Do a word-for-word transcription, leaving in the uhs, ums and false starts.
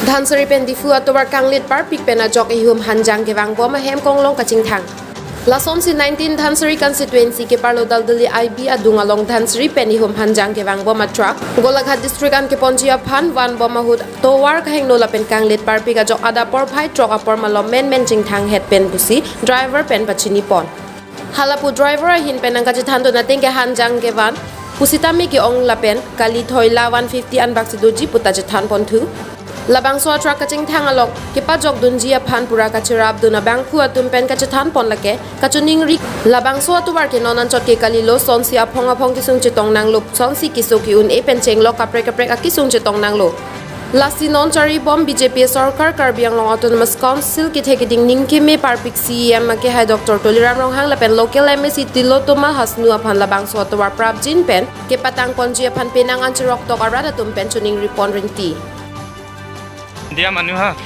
Dhansiri pen Diphu atovar kanglit parpik pen ajok ihum hanjang kevang bom ahem konglong kachingthang. Lasonsi nineteen Dhansiri constituency keparlo Daldali I B adung along Dhansiri pen ihum hanjang kevang bom a truck Golaghat district an keponji aphan van bom ahut tovar kahingno lapen kanglit parpik ajok adap porphai truck apor malom menmen chingthang het pen pusi driver pen pachini pon. Halapu driver ahin pen nangkachethan dun ateng ke hanjang kevan pusitame ke-ong lapen kali thoila one fifty an bak si doji puta chethan pon thu. Labangso a truck kachingthang along kepajok dunji aphan pura kacherap dun abangphu atum pen kachethan pon lake kachiningri. Labangso atovar ke non anchot ke kalilo, sonsi aphong aphong kesung chetong nanglo, sonsi keso ke-un-e pen chenglok kaprek kaprek akesung chetong nanglo. Lasi non chari bom B J P sorkar Karbi Anglong Autonomous Council kethe keding ning keme parpik C E M akehai Doctor Tuliram Ronghang lapen local M A C Tilottama Hasnu aphan labangso atovar prapjin pen kepatang ponji aphan penang an cherok tok arat atum pen chiningri pon rinti. Dia manu ha.